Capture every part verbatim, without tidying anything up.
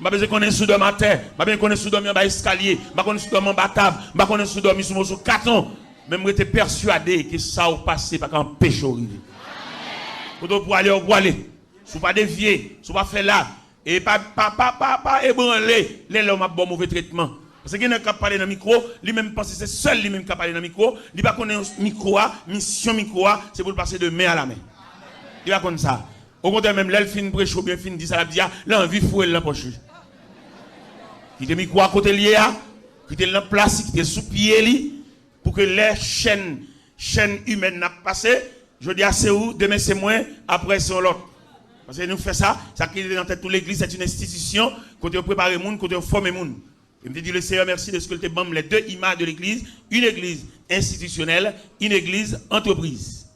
M pa bezwen konnen si w dòmi atè. M pa bezwen konnen si w dòmi anba eskalye. M pa konnen si w dòmi anba tab. M pa konnen si w dòmi sou moso katon. Men m rete pèswade ke sa w pase pa ka anpeche w rive. Kote w prale, w prale. Si w pa devye, si w pa fè la, e pa, pa, pa, pa, pa ebranle lè lòm ap ba w move tretman. Paske gen nèg k ap pale nan mikwo, li menm panse se sèl li menm k ap pale nan mikwo, li pa konnen mikwo a, misyon mikwo a, se pou l pase de men a la men. Li pa konn sa. Okontrè, menm lè l fin preche oubyen fin di sa l ap di a, l anvi foure l nan pòch li. Kite mikwo a kote l ye a, kite l nan plas li, kite l sou pye li, pou ke lè chèn, chèn imèn nan ap pase, jodi a se ou, demen se mwen, aprè se yon lòt. Paske nou fè sa, sa ki rete nan tèt tout legliz, c'est une institution, kote yo prepare moun, kote yo fòme moun. E m te di le Seyè mèsi de ce que l te ban m les deux images de l'église, une église institutionnelle, une église entreprise.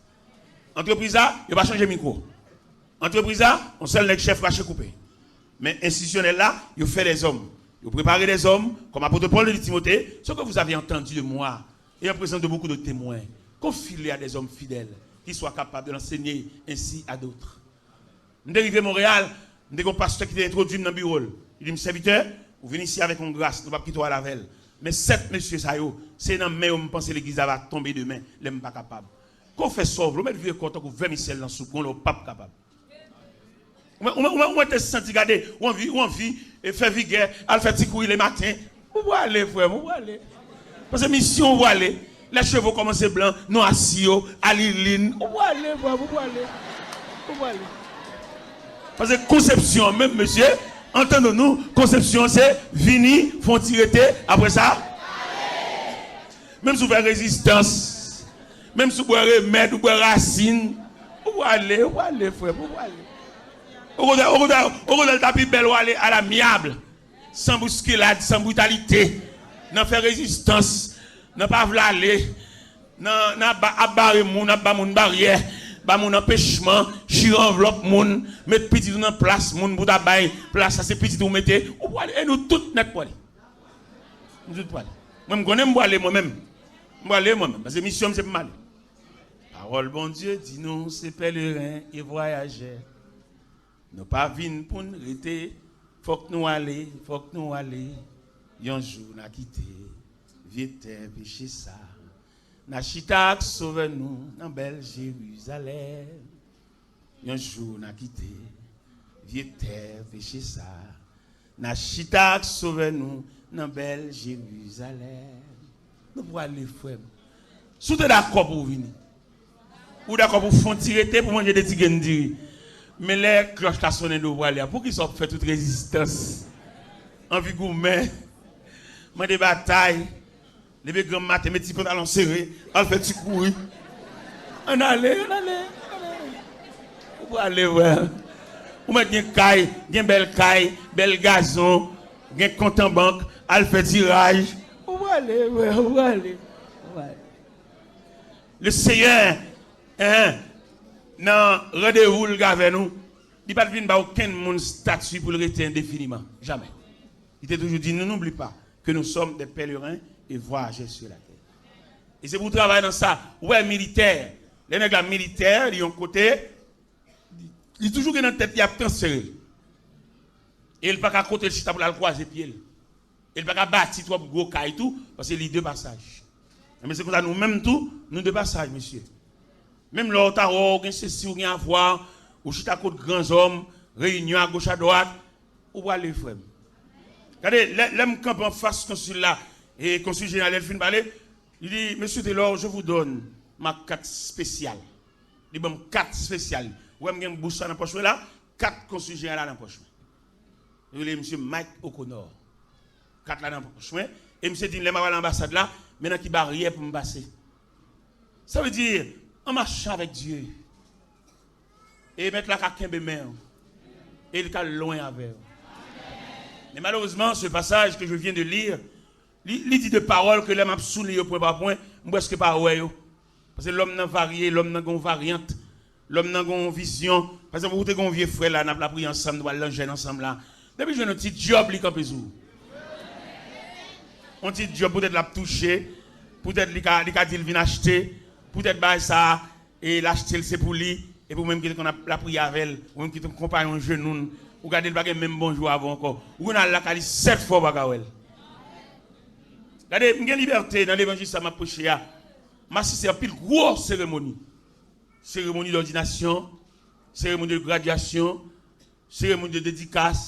Antrepriz la, yo pa chanje mikwo. Antrepriz la, yon sèl nèg chèf rache koupe. Men enstitisyonèl la, yo fè dèzòm. Yo prepare dèzòm, comme apôtre Paul le dit Timothée, ce que vous avez entendu de moi, et en présence de beaucoup de témoins, confie-le à des hommes fidèles, qui soient capables de l'enseigner ainsi à d'autres. M te rive Monreyal, m te gen yon pastè ki te entwodui m nan biwo l. Li di m, sèvitè, ou vin isi avèk yon gras, nou p ap kite w al avè l. Men sèt mesye sa yo, se nan men yo m panse legliz la va tonbe demen, lè m pa kapab. Kon fè sa w vle, ou mèt vire kò w tankou vèmisèl nan soup, gon lè w p ap kapab. Ou mèt, ou mèt, ou mèt, ou mèt te santi, gade, ou anvi, ou anvi, e fè vigè, al fè ti kouri lematen. Ou prale, frè m, ou prale. Paske misyon ou prale. Lè cheve w kòmanse blan, nwasi yo, alilin. Ou prale, frè m, ou prale. Ou prale. Paske konsepsyon an menm, mesye, entendons-nous, konsepsyon an se vini, fè yon ti rete, apre sa, menm si w fè rezistans, menm si w bwè remèd, ou bwè rasin, ou prale, ou prale, frè m, ou prale. Okontrè, okontrè, okontrè, l ta pi bèl w ale alamyab, san bouskilad, san britalite, nan fè rezistans, nan pa vle ale, nan, nan ap ba-, ap bare moun, ap ba moun baryè, ba moun anpechman, chire anvlòp moun, met pitit ou nan plas moun pou ta bay plas la, se pitit ou mete, ou prale, e nou tout nèt prale. Nou tout prale. Mwen, m konnen m prale mwen menm. M prale mwen menm, paske misyon m se pou m ale. Pawòl Bondye di nou se pèleren e vwayajè. Nou pa vin pou n rete, fòk nou ale, fòk nou ale. Yon jou n a kite vye tè peche sa. N a chita ak Sovè nou nan bèl Jerizalèm. Yon jou n a kite vye tè peche sa. N a chita ak Sovè nou nan bèl Jerizalèm. Nou prale, frè m. Si w te dakò pou w vini, ou dakò pou w fè yon ti rete pou manje de ti grenn diri. Men lè klòch la sonnen di w prale a, poukisa w ap fè tout rezistans? Anvi goumen, mande batay, leve granm maten, met ti pantalon sere, al fè ti kouri. Ann ale, ann ale, ann ale. Ou prale, frè. Ou mèt gen kay, gen bèl kay, bèl gazon, gen kont an bank, al fè tiraj. Ou prale, frè, ou prale. Ou prale. Le Seyè, en, nan randevou l gen avè nou, li pa t vin ba okenn moun estati pou l rete endefiniman. Jamè. Li te toujou di nou, n'oublie pas que nous sommes des pèlerins et voyageurs sur la terre. E se pou w travay nan sa. Ou wè militè, lè nèg la militè, li yon kote, li, li toujou gen nan tèt li ap transfere l. E l pa ka kote l chita pou l al kwaze pye l. E l pa ka bati twòp gwo kay tou, paske li de pasaj. Enben, se konsa nou menm tou, nou de pasaj, mesye. Menm lè w ta wè w gen sesi, w gen avwa, ou chita kot gran zòm, reyinyon agoch adwat, ou prale, frè m. Gade, lè, lè m kanpe anfas konsil la, e konsil jeneral, lè l fin pale, li di, Monsieur Taylor, je vous donne ma carte spéciale. Li ban m kat espesyal. Ou wè m gen bous la nan pòch mwen la, kat konsil jeneral la nan pòch mwen. Yo rele misye Mike O'Connor. Kat la nan pòch mwen. E misye di m, lè m ap al anbasad la, men nan ki baryè pou m pase. Sa vle di, an mache avèk Dye. E Mèt la ka kenbe men w. E li ka lwen avè w. Men malerezman, ce passage que je viens de lire, li, li di de pawòl ke lè m ap sou li yo pwen pa pwen, m prèske pa wè yo. Paske lòm nan varye, lòm nan gon varyant, lòm nan gon vizyon. Pa egzanp, ou te gon vye frè la, n ap lapriyè ansanm, nou pral nan jèn ansanm la. Depi jwenn yon ti djòb, li kanpe sou ou. Yon ti djòb, poutèt l ap touche, poutèt li ka, li ka di l vin achte, poutèt bagay sa a, e l achte l, se pou li, epi ou menm ki te konn ap lapriyè avè l, ou menm ki te konpayon jenou n, Ou gade l pa gen menm bonjou avè w ankò. Ou konn al lakay li sèt fwa ou pa ka wè l. Gade, m gen libète nan levanjil sa m ap preche a. M asiste anpil gwo seremoni. Seremoni dòdinasyon, seremoni de gradyasyon, seremoni de dedikas,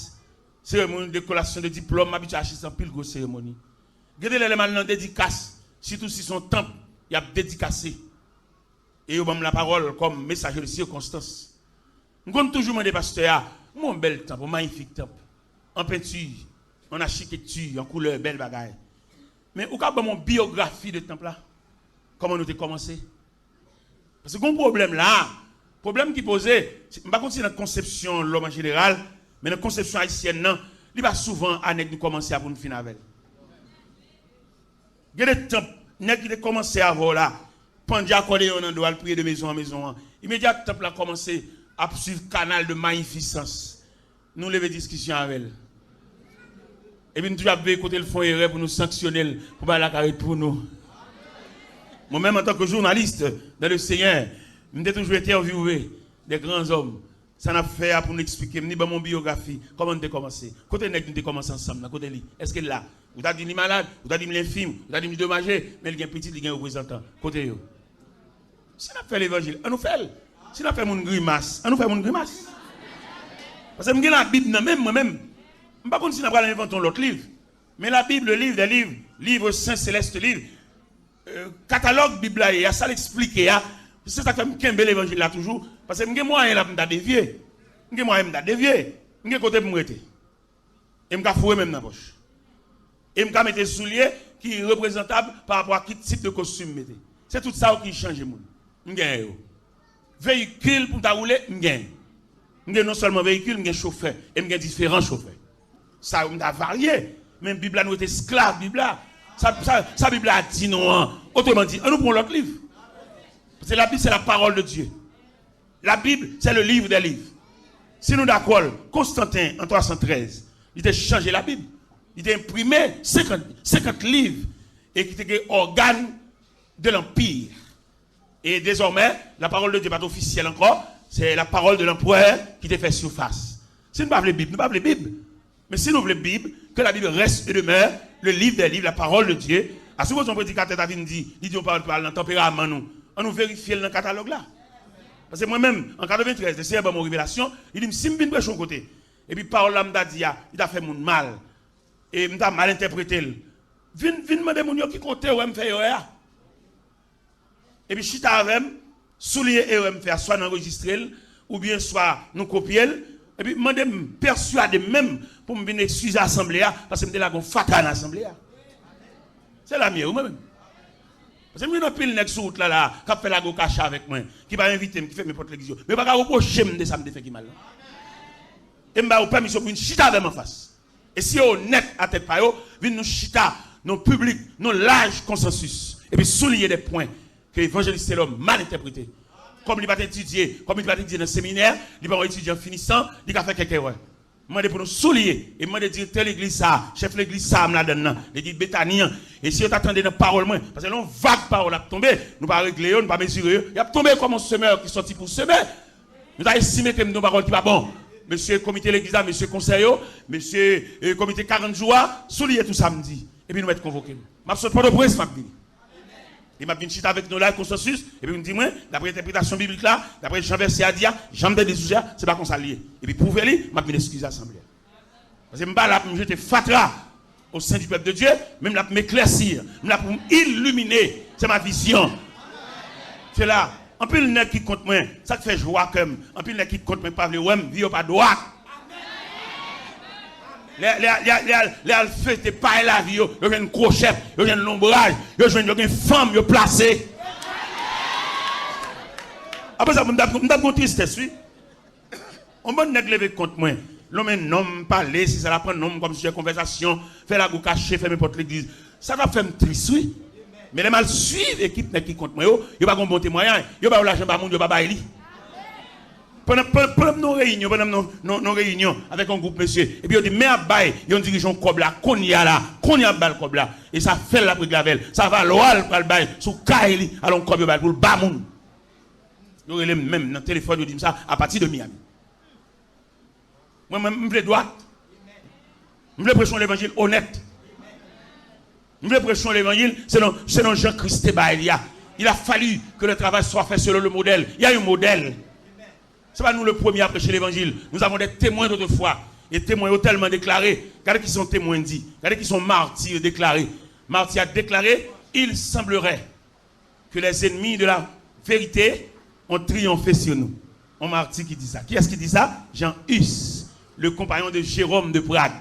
seremoni de kolasyon de diplòm. M abitye asiste anpil gwo seremoni. Gen de lè, lè m al nan dedikas, sitou si se yon tanp, y ap dedikase. E yo ban m lapawòl kòm mesaje de sikonstans. M konn toujou mande pastè a, m wè yon bèl tanp, yon mayifik tanp, an penti, an achikekti, an koulè, bèl bagay. Men ou ka ban m yon biyografi de tanp la? Kòman nou te kòmanse? Paske gen yon pwoblèm la. Pwoblèm ki poze, se, m pa konn si nan konsepsyon lòm an jeneral, men nan konsepsyon ayisyèn nan, li pa souvan a nèg nou kòmanse a pou nou fin avè l. Gen de tanp, nèg ki te kòmanse avè w la, pandye akòdeyon nan do a, l priye de mezon an mezon an. Imedyat tanp la kòmanse ap swiv kanal de mayifisans. Nou leve diskisyon avè l. Epi nou toujou ap veye kote l fè yon erè pou nou sanksyone l, pou bagay la ka ret pou nou. Mwen menm, antanke jounalis dans le Seigneur, m te toujou entèvyouve de gran zòm. Sa n ap fè a pou nou eksplike m, ni ban m yon biyografi, kòman n te kòmanse? Kote nèg nou te kòmanse ansanm nan? Kote li? Èske l la? Ou ta di li malad, ou ta di m li enfim, ou ta di m li domaje, men li gen pitit, li gen reprezantan. Kote yo? Si n ap fè levanjil, ann nou fè l. Si n ap fè moun grimas, ann nou fè moun grimas. Paske m gen Labib nan men m, mwen menm. M pa konn si n ap pral envante yon lòt liv. Men Labib, le livre des livres, livre saint, céleste livre, euh, katalòg Bib la ye a, sa l eksplike a, se sa k fè m kenbe levanjil la toujou. Paske m gen mwayen la pou m ta devye. M gen mwayen m ta devye. M gen kote pou m rete. E m ka foure men m nan pòch. E m ka mete soulye ki reprezantab pa rapò a ki tip de kostim m mete. Se tout sa yo ki chanje moun. M genyen yo. Veyikil pou m ta woule, m genyen. M gen non sèlman veyikil, m gen chofè. E m gen diferan chofè. Sa yo m ta varye. Men Bib la, nou rete esklav Bib la. Sa, sa, sa Bib la di nou an. Otreman di, ann nou pran yon lòt liv. Paske Labib, se la parole de Dieu. La Bible, c'est le livre des livres. Si nou dakò, Konstanten, an twa san trèz, li te chanje Labib. Li te enprime senkant, senkant liv e ki te gen ògàn de lanpi. E dezòmè, la parole de Dieu pa t ofisyèl ankò, se la parole de l'empereur ki te fè sifas. Si nou pa vle Bib, nou pa vle Bib. Men si nou vle Bib, que la Bible reste et demeure le livre des livres, la parole de Dieu. A sipoze yon predikatè ta vin di, li di yon pawòl ki pa al nan tanperaman nou. Ann nou verifye l nan katalòg la. Paske mwen menm, an katreventrèz, Lesenyè ban m yon revelasyon, li di m si m vin preche yon kote, epi pawòl la m ta di a, li ta fè moun mal, e m ta mal entèprete l, vin, vin mande moun yo ki kote yo wè m fè erè a. Epi chita avè m, souliye erè m fè a, swa n anrejistre l, oubyen swa nou kopye l, epi mande m, pèswade m menm pou m vin eskize asanble a, paske m te lage yon fatra nan asanble a. Se la m ye, wi, mwen menm. Paske m gen anpil nèg sou wout la, la, k ap fè lago kache avèk mwen, ki pa envite m, ki fèmen pòt legliz yo. Men yo pa ka repwoche m de sa m te fè ki mal la. E m ba yo pèmisyon pou vin chita avè m anfas. E si yo onèt a tèt pa yo, vin nou chita nan piblik, nan laj konsansis, epi souliye de pwen ke evanjelis Telòm mal entèprete. Kòm li pa t etidye, kòm li pa t etidye nan seminè, li pa yon etidyan finisan, li ka fè kèk erè. M mande pou nou souliye, e m mande direktè legliz sa a, chèf legliz sa a m ladann nan, legliz Betani an, e si yo ta tande nan pawòl mwen, paske lè yon vag pawòl ap tonbe, nou pa regle yo, nou pa mezire yo, y ap tonbe kòm yon semè ki sòti pou seme. Nou ta estime ke m di yon pawòl ki pa bon. Mesye komite legliz la, mesye konsèy yo, mesye, eh, komite karant jou a, souliye tou sa m di. Epi nou mèt konvoke m. M ap sot Pòtoprens, m ap vini. E m ap vin chita avèk nou la, konsansis, epi nou di mwen, daprè entèpretasyon biblik la, daprè jan vèsè a di a, jan m tande sou sa, se pa konsa l ye. Epi pwouve li, m ap vin eskize asanble a. Paske m pa la pou m jete fatra au sein du peuple de Dieu, men m la pou m eklèsi, m la pou m ilimine. Se ma vision. Se la, anpil nèg ki kont mwen, sa k fè jwa kè m, anpil nèg ki kont mwen pa vle wè m, vi yo pa dwat. Lè, lè, lè, lè, lè al fete pay lavi yo, yo jwenn gwo chèf, yo jwenn lonbraj, yo jwenn, yo gen fanm, yo plase. Apre sa, m t ap, m t ap gon tristès, wi. Yon bann nèg leve kont mwen, lonmen non m, pale, si sa la pran non m kòm sijè konvèsasyon, fè lago kache, fèmen pòt legliz. Sa t ap fè m tris, wi. Men lè m al swiv ekip nèg ki kont mwen yo, yo pa gon bon temwayaj. Yo ba yo lajan ba moun, yo pa bay li. Pandan, pandan, pandan m nan yon reyinyon, pandan m nan, nan, nan reyinyon avèk yon gwoup mesye, epi yo di, men ap bay yon dirijan kòb la, kounye a la, kounye a ap ba l kòb la. E sa fè l ap regle avè l. Sa valwa l pral bay sou kay li, alò yon kòb yo ba l pou l ba moun. Yo rele m menm nan telefòn, yo di m sa apati de Miami. Mwen, mwen, m vle dwat. M vle preche yon levanjil onèt. M vle preche yon levanjil selon, selon jan Kris te bay li a. Il a fallu que le travail soit fait selon le modèle. Il y a un modèle. Se pa nou le premye a preche levanjil. Nous avons des témoins d'autrefois. E temwen yo tèlman deklare. Gade ki sa yon temwen di. Gade ki sa yon mati deklare. Mati a deklare, il semblerait que les ennemis de la vérité ont triomphé sur nous. Yon mati ki di sa. Kiyès ki di sa? Jean Hus, le compagnon de Jérôme de Prague.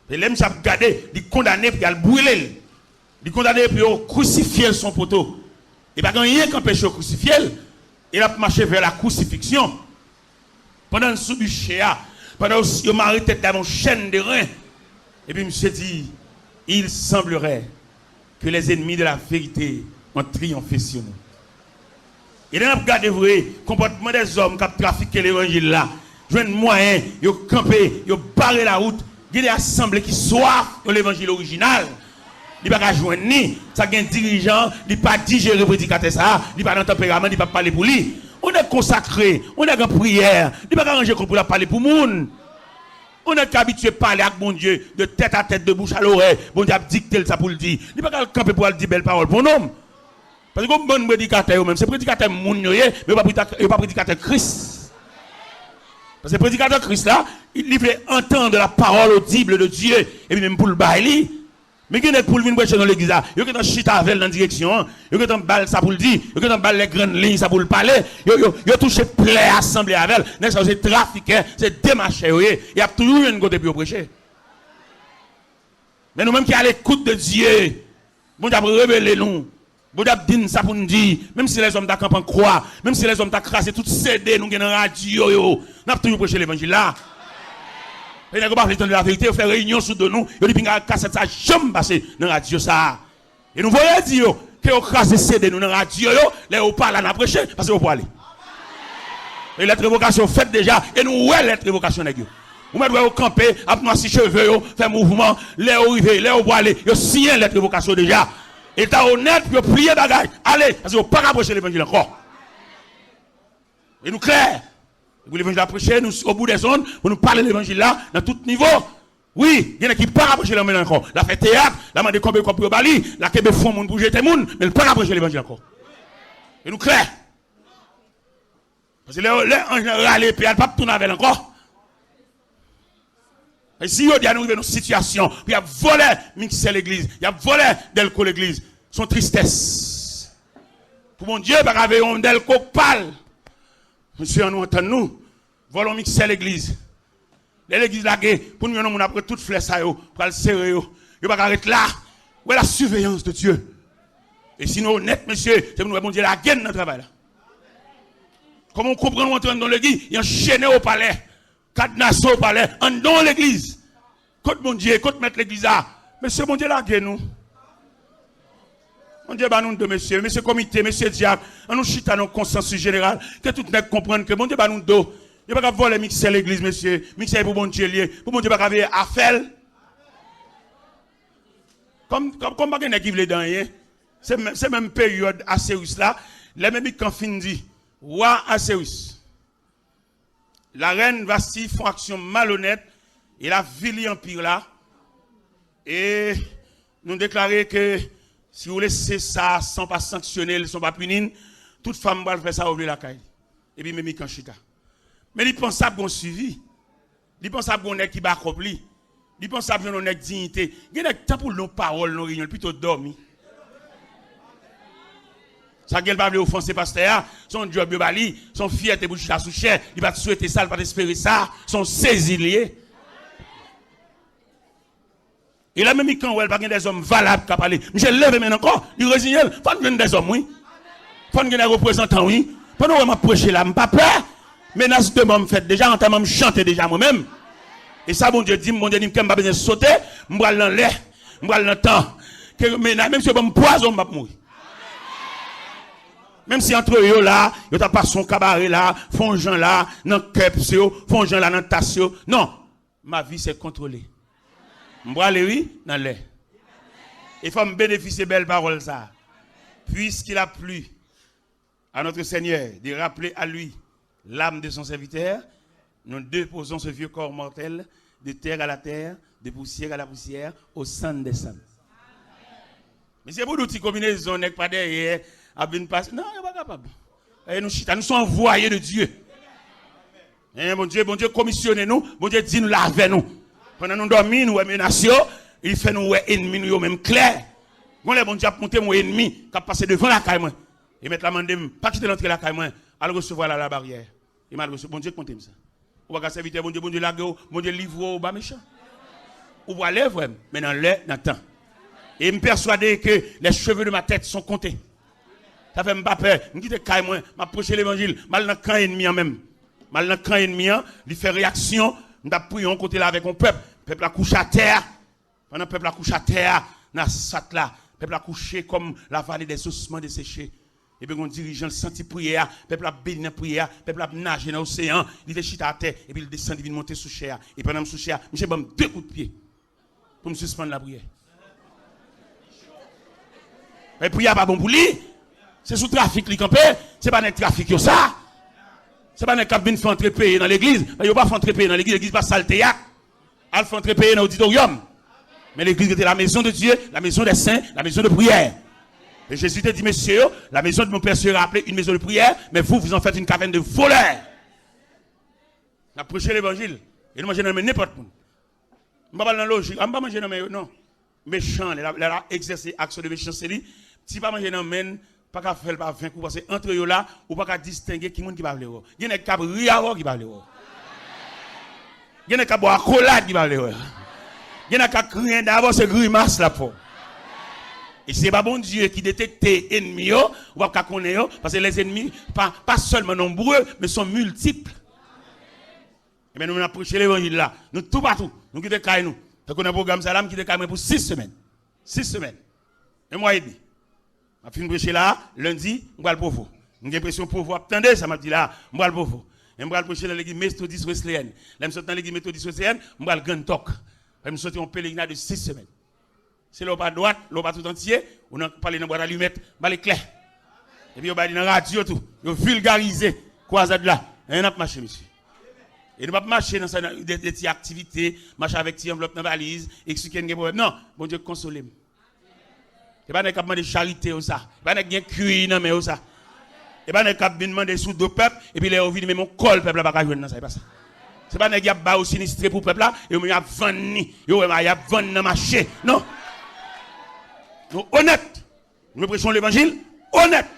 E lè misye ap gade, li kondane pou y al brile l. Li kondane pou yo krisifye l sou yon poto. E pa gen anyen k anpeche yo krisifye l. E l ap mache vè la crucifixion. Pandan l sou biche a, pandan yo, yo mare tèt li avèk yon chèn de ren. Epi misye di, il semblerait que les ennemis de la vérité ont triomphé sur nous. E lè n ap gade vre, konpòtman dèzòm k ap trafike levanjil la, jwenn mwayen, yo kanpe, yo bare lawout. Gen de asanble ki swaf yon levanjil orijinal. Li pa ka jwenn ni, sa gen dirijan, li pa dijere predikatè sa a, li pa nan tanperaman, li pa pale pou li. Yon nèg konsakre, yon nèg an priyè, li pa ka ranje kont pou l ap pale pou moun. Yon nèg ki abitye pale ak Bondye de tèt a tèt, de bouch a lorèy, Bondye ap dikte l sa pou l di. Li pa ka al kanpe pou al di bèl pawòl pou yon nonm. Paske yon bann predikatè yo menm, se predikatè moun yo ye, men yo pa predika-, yo pa predikatè Kris. Paske predikatè Kris la, li vle entendre la parole audible de Dieu, epi menm pou l bay li. Men gen nèg pou l vin preche nan legliz la, yo gentan chita avè l nan direksyon an, yo gentan ba l sa pou l di, yo gentan ba l les grandes lignes sa pou l pale, yo, yo, yo touche plè a sanble avè l. Nèg sa yo se trafikè, se demachè yo ye, y ap toujou jwenn kote pou yo preche. Men nou menm ki à l'écoute de Dieu, Bondye ap revele nou. Bondye ap di n sa pou n di, menm si lèzòm ta kanpe an kwa, menm si lèzòm ta kraze tout C D nou gen nan radyo yo, n ap toujou preche levanjil la. E nèg yo pa vle tande laverite, yo fè reyinyon sou do nou, yo di pinga kasèt sa janm pase nan radyo sa a. E nou voye di yo, ke yo kraze C D nou nan radyo yo, lè yo pa la n a preche, paske yo pwale. E lèt revokasyon fèt deja, e nou wè lèt revokasyon nèg yo. Ou mèt wè yo kanpe, ap nwasi cheve yo, fè mouvman, lè yo rive, lè yo pwale, yo siyen lèt revokasyon deja. E l ta onèt pou yo pliye bagay, ale, paske yo pa ka preche levanjil ankò. E nou klè. Pou levanjil la preche, nou o bout dè zonn, pou nou pale levanjil la nan tout nivo. Wi, gen nèg ki pa ka preche levanjil ankò. L ap fè teyat, l ap mande konbyen kòb pou yo ba li, l ap kenbe fon moun pou jete moun, men l pa ka preche levanjil ankò. E nou klè. Paske lè, lè anj lan rale epe a, l p ap tounen avè l ankò. E si jodi a nou rive nan sitiyasyon pou y ap vòlè miksè legliz, y ap vòlè dèlko legliz, se yon tristès. Pou Bondye pa ka veye yon dèlko k pa l. Mesye, ann nou antann nou. Vòlè yon miksè legliz. Lè legliz lage, pou nou jwenn yon moun ap ret tout flè sa yo, pral sere yo. Yo pa ka ret la. Wè la surveillance de Dieu. E si nou onèt, mesye, se pou nou wè Bondye lage n nan travay la. Kòman w konprann w antre anndan yon legliz, y anchene w o palè, kadnase w o palè, anndan yon legliz? Kot Bondye? Kot mèt legliz la? Mesye, Bondye lage nou. Bondye ba nou do, mesye. Mesye komite, mesye dyak, ann nou chita nan konsansis jeneral, ke tout nèg konprann ke Bondye ba nou do. Yo pa ka vòlè miksè legliz, mesye. Miksè e pou Bondye l ye. Pou Bondye pa ka veye afè l. Kòm, kòm, kòm pa gen nèg ki vle di anyen, se men-, se menm peryòd Asewis la, lè Memikan fin di, Wa Asewis, la rèn Vasti fè yon aksyon malonèt e l avili anpi la. E nou deklare ke si w lese sa san w pa sanksyone l, san w pa pini l, tout fanm pral fè sa yo vle lakay li. Epi Memikan chita. Men li panse ap gen yon swivi. Li panse ap gen yon nèg ki bakòp li. Li panse ap jwenn yon nèg diyite. Gen nèg tanpou l nan pawòl nan reyinyon, l pito dòmi. Sa gen l pa vle ofanse pastè a, se yon djòb yo ba li, se yon fyète pou l chita sou chè, li pa t swete sa, li pa t espere sa, se yon sezi li ye. E lè Memikan wè l pa gen dèzòm valab k ap pale, misye leve men l ankò, li reziyen l. Fò n jwenn dèzòm, wi. Fò n gen dè reprezantan, wi. Pandan w wè m ap preche la, m pa pè. Menas de mò m fèt deja, antèman m chante deja mwen menm. E sa Bondye di m, Bondye di m kè m pa bezwen sote, m pral nan lè, m pral nan tan. Ke mena-, menm si yo ban m pwazon, m p ap mouri. Menm si antre yo la, yo ta pase yon kabare la, fè yon jan la, nan kèps yo, fè yon jan la, nan tas yo. Non. Ma vie, c'est contrôlé. M prale, wi, nan lè. E fò m benefisye bèl pawòl sa a. Puisqu'il a plu à notre Seigneur de rappeler à lui l'âme de son serviteur, Nous déposons ce vieux corps mortel de terre à la terre, de poussière à la poussière, au cendre des cendres. Men se pou nou ti konbinezon nèg pa dèyè ap vin pase. Non, yo pa kapab. E nou chita, nou se anvwaye de Dye. Hein, Bondye, Bondye komisyone nou, Bondye di nou l avè nou. Pandan nou dòmi, nou wè menas yo, li fè nou wè enmi nou yo menm klè. Gon lè Bondye ap monte, m wè enmi k ap pase devan lakay mwen. E mèt la mande m, pa kite l antre lakay mwen, al resevwa l a la baryè. E m al resevwa, Bondye k monte m sa. Ou pa ka sèvitè Bondye, Bondye lage w, Bondye livre w ba mechan. Ou prale vre, men nan lè, nan tan. E m pèswade ke les cheveux de ma tête sont comptés. Sa fè m pa pè, m kite kay mwen, m ap preche levanjil, m al nan kan enmi an menm. M al nan kan enmi an, li fè reyaksyon, m t ap priye yon kote la avèk yon pèp, pèp la kouche atè a. Pandan pèp la kouche atè a, nan sat la, pèp la kouche kòm la vallée des ossements desséchés. Epi gon dirijan l santi priyè a, pèp la ap beni nan priyè a, pèp la ap naje nan oseyan, li te chita atè, epi l desann, li vin monte sou chè a. E pandan m sou chè a, misye ban m de kout pye pou m sispann lapriyè. E priyè a pa bon pou li. Se sou trafik li kanpe. Se pa nèg trafik yo sa. Se pa nèg k ap vin fè antre peye nan legliz. Yo pa fè antre peye nan legliz, legliz pa sal teyat. Al fè antre peye nan oditoryòm. Men legliz rete la maison de Dieu, la maison des saints, la maison de prière. E Jezi te di mesye yo, la maison de mon père sera appelée une maison de prière, mais vous, vous en faites une caverne de voleurs. N ap preche levanjil. E nou manje nan men nenpòt moun. M pa pral nan lojik. A, m pa manje nan men yo, non. Mechan, lè l ap, lè l ap egzèse aksyon de mechanste li, si pa manje nan men l, pa ka fè l pa ven kou, paske antre yo la, ou pa ka distenge ki moun ki pa vle wè w. Gen nèg k ap ri avè w ki pa vle wè w. Gen nèg k ap bwè akolad ki pa vle wè w. Gen nèg k ap griyen dan avè w, se grimas l ap fè w. E si se pa Bondye ki detekte enmi yo, ou p ap ka konnen yo, paske les ennemis, pas, pas seulement nombreux, mais sont multiples. Ebyen, nou menm n ap preche levanjil la. Nou toupatou. Nou kite kay nou. Tankou nan pwogram sa la, m kite kay mwen pou sis semèn. Sis semèn. Yon mwa edmi. M ap fin preche la, lendi, m pral Pwovo. M gen enpresyon Pwovo ap tande sa m ap di la, m pral Pwovo. E m pral preche nan legliz Metodis Wesleyèn. Lè m sot nan legliz Metodis Wesleyèn, m pral Grand Tòk. Fè m soti yon pelerinaj de sis semèn. Se lè w pa dwat, lè w pa tout antye, ou nan pale nan bwat alimèt, bale klè. Epi yo bay li nan radyo tou. Yo vilgarize kwazad la. E n ap mache, mesye. E nou p ap mache nan sa, nan de, de ti aktivite, mache avèk ti anvlòp nan valiz, eksplike n gen pwoblèm. Non, Bondye konsole m. E pa nèg k ap mande charite yo sa. E pa nèg gen kwi nan men yo sa. E pa nèg k ap vin mande sou do pèp, epi lè yo vini, menm yon kòl pèp la pa ka jwenn nan sa. E pa sa. Se pa nèg y ap ba yo sinistre pou pèp la, e yo menm y ap vann li. Yo wè, y ap vann nan mache. Non. Nou onèt. Nou preche yon levanjil onèt.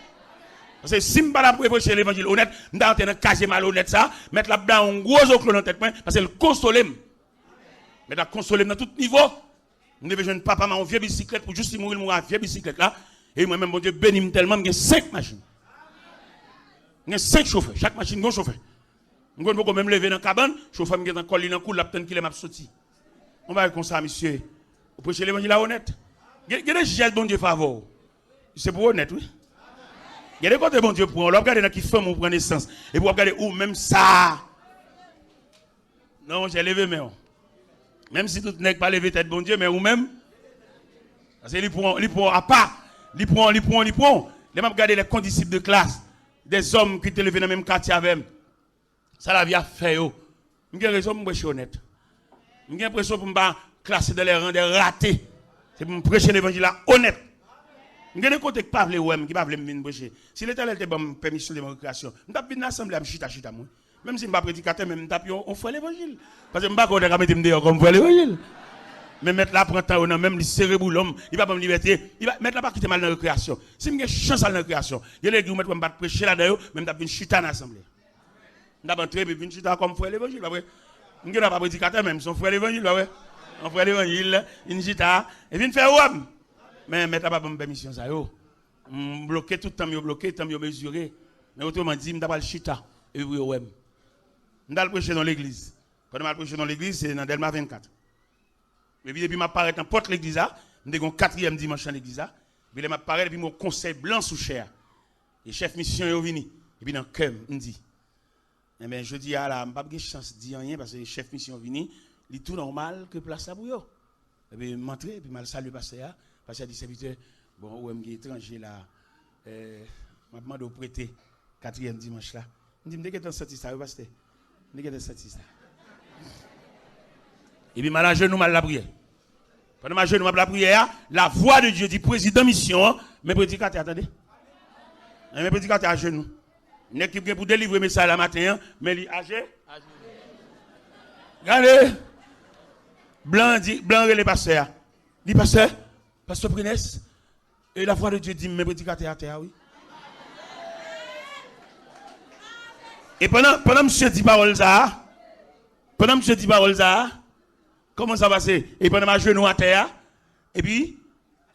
Paske si m pa t ap preche levanjil onèt, m ta antre nan kazye malonèt sa, mèt la ap ba yon gwo zoklo nan tèt mwen, paske l konsole m. Mèt la konsole m nan tout nivo. M te vin jwenn papa m a yon vye bisiklèt pou jis li mouri, l mouri a vye bisiklèt la. E mwen menm, Bondye beni m tèlman, m gen senk machin. M gen senk chofè. Chak machin gen yon chofè. M konn poko menm leve nan kabann, chofè m gentan kòl li nan kou, l ap tann kilè m ap soti. Yon bagay konsa, mesye. Ou preche levanjil la onèt. Gen, gen de jès Bondye fè avè w. Se pou onèt, wi. Gen de kote Bondye pran w, lè w ap gade nan ki fanmi w pran nesans, epi w ap gade ou menm sa. Non, monchè, leve men w. Menm si tout nèg pa leve tèt Bondye, men ou menm. Paske li pran, li pran apa. Li pran, li pran, li pran. Lè m ap gade les condisciples de classe, des hommes ki te leve nan menm katye avè m. Sa lavi a fè yo. M gen rezon pou m preche onèt. M gen enpresyon pou m pa klase dans les rangs des ratés. Se pou m preche levanjil la onèt. M gen de kote ki pa vle wè m, ki pa vle m vin preche. Si Letènèl te ban m pèmisyon de mwen rekreyasyon, m t ap vin nan asanble a, m chita, chita mwen. Menm si m pa predikatè, men m t ap yon, yon frè levanjil. Paske m pa kwè yo ta ka mete m deyò kòm frè levanjil. Men mèt la pran tan yo nan men m, li sere boulon m, li pa ban m libète. Li pa, mèt la pa kite m al nan rekreyasyon. Si m gen chans al nan rekreyasyon, gen legliz ou mèt wè m pa t preche ladan yo, men m t ap vin chita nan asanble. M t ap antre epi vin chita kòm frè levanjil, pa vre? M gen dwa pa predikatè, men m se yon frè levanjil, pa vre? Yon frè levanjil, vin chita, e vin fè wòm. Men mèt la pa ban m pèmisyon sa yo. M bloke tout tan m yo bloke, tan m yo mezire. Men otreman di, m ta pral chita, epi pou yo wè m. M t al preche nan legliz. Pandan m al preche nan legliz, se nan Dèlma vennkat. Epi depi m ap parèt nan pòt legliz la, m te gen yon katriyèm dimanch nan legliz la. Epi lè m ap parèt, epi m wè yon konsèy blan sou chè a. E chèf misyon yo vini. Epi nan kè m, m di, enben, jodi a la, m p ap gen chans di anyen paske chèf misyon vini, li tou nòmal ke plas la pou yo. Epi m antre, epi m al salye pastè a. Pastè a di, sèvitè, bon, ou wè m gen etranje la, eh, m ap mande w prete katriyèm dimanch la. M di, m te gentan santi sa wi, pastè. Li gentan santi sa. Epi m al ajenou, m al lapriyè. Pandan m ajenou, m ap lapriyè a, la vwa de Dye di prezidan misyon an, men predikatè a, tande. Men predikatè a ajenou. Nèg ki gen pou delivre mesaj la maten an, men li aje. Gade! Blan di, blan rele pastè a. Di, pastè, pastè Prinès, e la vwa de Dye di m, men predikatè atè a, wi. E pandan, pandan misye di pawòl sa a, pandan misye di pawòl sa a, kòman sa pase? E pandan m ajenou atè a, epi,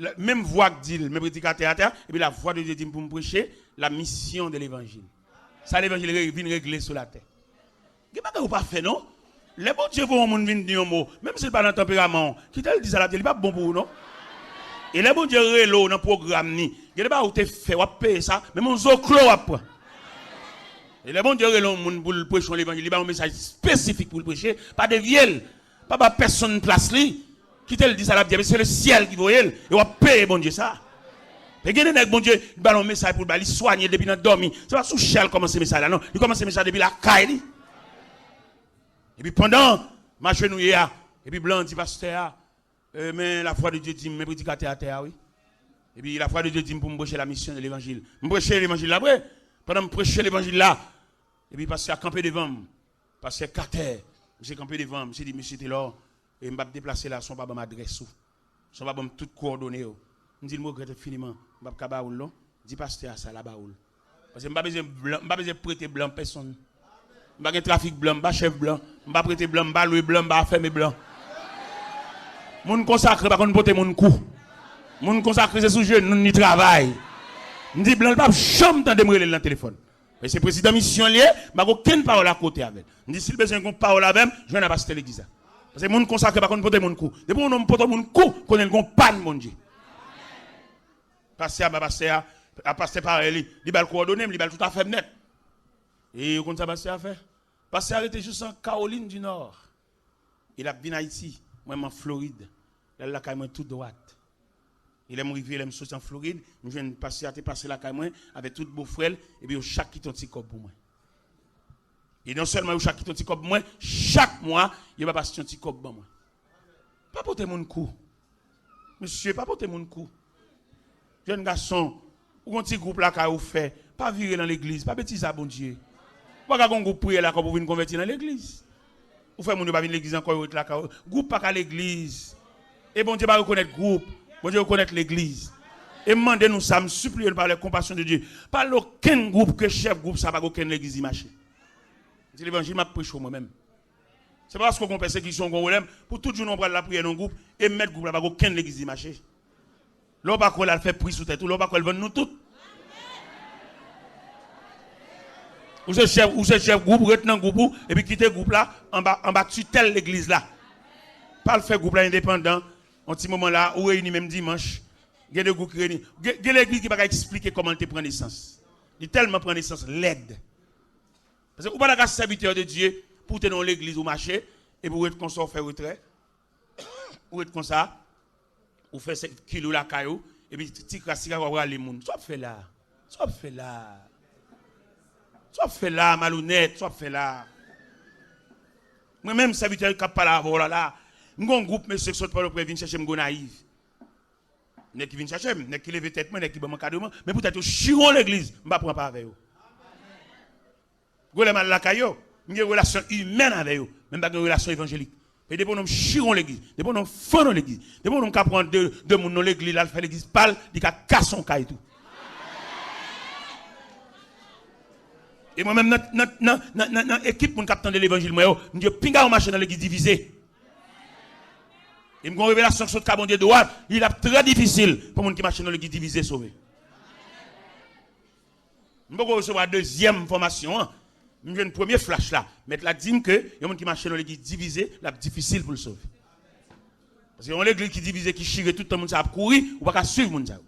la, menm vwa k di l, men predikatè atè a, epi la vwa de Dye di m pou m preche la mission de l'évangile. Sa levanjil re-, vin regle sou latè. Gen bagay ou pa fè non. Lè Bondye voye yon moun vin di yon mo, menm si l pa nan tanperaman w, kite l di sa l ap di, li p ap bon pou ou non. E lè Bondye rele w nan pwogram ni, gen de bagay ou te fè, w ap peye sa, menm yon zoklo w ap pran. E lè Bondye rele yon moun pou l preche yon levanjil, li ba yon mesaj espesifik pou l preche, pa devye l, pa ba pèsonn plas li. Kite l di sa l ap di, se le syèl ki voye l, e w ap peye Bondye sa. Te gen de nèg Bondye ba l yon mesaj pou l bay, li swanye depi nan dòmi. Se pa sou chè l kòmanse mesaj la non, li kòmanse mesaj depi lakay li. Epi pandan m ajenouye a, epi blan an di pastè a, e, men la vwa de Dye di m, men predikatè atè a, wi. Epi la vwa de Dye di m pou m preche la mission de l'évangile. M preche levanjil la vre. Pandan m preche levanjil la, epi pastè a kanpe devan m. Pastè Katè, misye kanpe devan m, misye di, mesye Telor, e m p ap deplase la san w pa ban m adrès ou. San w pa ban m tout kowòdone yo. M di l, m regrèt enfiniman, m p ap ka ba ou l non. Di pastè a sa, l a ba ou l. Paske m pa bezwen blan, m pa bezwen prete blan pèsonn. M pa gen trafik blan, m pa chèf blan, m pa prete blan, m pa lwe blan, m pa afèmen blan. Moun konsakre pa konn pote moun kou. Moun konsakre se sou jenou l li travay. M di blan l p ap janm tande m rele l nan telefòn. Men se prezidan misyon l ye, m pa gen okenn pawòl akote avè l. M di si l bezwen gen yon pawòl avè m, jwenn a pastè legliz la. Paske moun konsakre pa konn pote moun kou. Depi yon nonm pote moun kou, konnen l gen yon pàn Bondye. Pastè a ba pastè a, a pastè parèy li, li ba l kowòdone m, li ba l tout afè m nèt. E ou konn sa pastè a fè? Pastè a rete jis an Kawolin di Nò. E l ap vin Ayiti, mwen m an Florid. L al lakay mwen tou dwat. E lè m rive, lè m soti an Florid, m jwenn pastè a te pase lakay mwen avèk tout bofrè l, epi yo chak kite yon ti kòb pou mwen. E non sèlman yo chak kite yon ti kòb pou mwen, chak mwa, yo ba pastè yon ti kòb ban mwen. Pa pote moun kou. Mesye, pa pote moun kou. Jèn gason, ou gon ti gwoup lakay ou fè, pa vire nan legliz, pa betize a Bondye. Ou pa ka gon gwoup priyè lakay ou pou vin konvèti nan legliz. Ou fè moun yo pa vin legliz ankò, yo ret lakay ou. Gwoup pa ka legliz. E Bondye pa rekonèt gwoup, Bondye rekonèt legliz. E m mande nou sa, m sipliye nou pa lè konpasyon de Dye. Pa okenn gwoup ke chèf gwoup sa pa gen okenn legliz li mache. Se levanjil m ap preche w mwen menm. Se pa paske w gon pèsekisyon, w gon pwoblèm, pou tout jounen w pral lapriyè nan gwoup, e mèt gwoup la pa gen okenn legliz li mache. Lè w pa kwè l al fè pri sou tèt ou, lè w pa kwè l vann nou tout. Ou se chèf, ou se chèf gwoup, ret nan gwoup ou, epi kite gwoup la anba, anba titèl legliz la. Pa al fè gwoup la endepandan, yon ti moman la, ou reyini menm dimanch, gen de gwoup ki reyini. Gen, gen legliz ki pa ka eksplike kòman l te pran nesans. Li tèlman pran nesans lèd. Paske ou pa ta ka sèvitè de Dye pou w te nan yon legliz ou mache, epi ou ret konsa ou fè retrè, ou ret konsa, ou fè se kile w lakay ou, epi ti kras ti kaka w ap rale moun. Sa w ap fè la? Sa w ap fè la? Sa w ap fè la, malonèt? Sa w ap fè la? Mwen menm sèvitè k ap pale avè w la la, m gon gwoup mesye k sot Pòtoprens vin chèche m Gonayiv. Nèg ki vin chèche m, nèg ki leve tèt mwen, nèg ki ban m ankadreman, men poutèt yo chire yon legliz, m pa pran pa avè yo. Gwo lè m al lakay yo, m gen relasyon imèn avè yo, men m pa gen relasyon evanjelik. E depi yon nonm chire yon legliz, depi yon nonm fann yon legliz, depi yon nonm ka pran de, de moun nan legliz, l al fè legliz pa l, li ka kase yon kay tou. E mwen menm nan, nan, nan, nan, nan, nan ekip moun k ap tande levanjil mwen yo, m di yo, pinga yo mache nan legliz divize. E m gen yon revelasyon k sot ka Bondye dwat, li ap trè difisil pou moun ki mache nan legliz divize sove. M poko resevwa dezyèm fòmasyon an. M jwenn premye flach la. Mèt la di m ke yon moun ki mache nan legliz divize, l ap difisil pou l sove. Paske yon legliz ki divize, ki chire, tout tan moun sa ap kouri, ou pa ka swiv moun sa yo.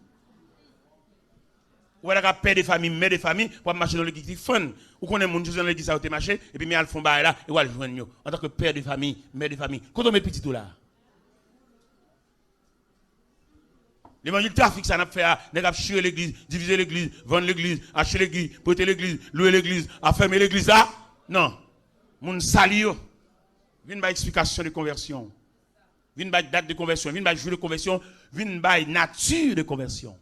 Ou pa ta ka pè de fanmi, mè de fanmi, pou ap mache nan legliz ki fann. Ou konnen moun, se nan legliz sa yo te mache, epi men al fè yon bagay la, e w al jwenn yo. Antanke pè de fanmi, mè de fanmi, kote w met pitit ou la? Levanjil trafik sa n ap fè a, nèg ap chire legliz, divize legliz, vann legliz, achte legliz, prete legliz, lwe legliz, afèmen legliz la? Non. Moun sali yo. Vin bay eksplikasyon de konvèsyon. Vin bay dat de konvèsyon. Vin bay jou de konvèsyon. Vin bay nati de konvèsyon.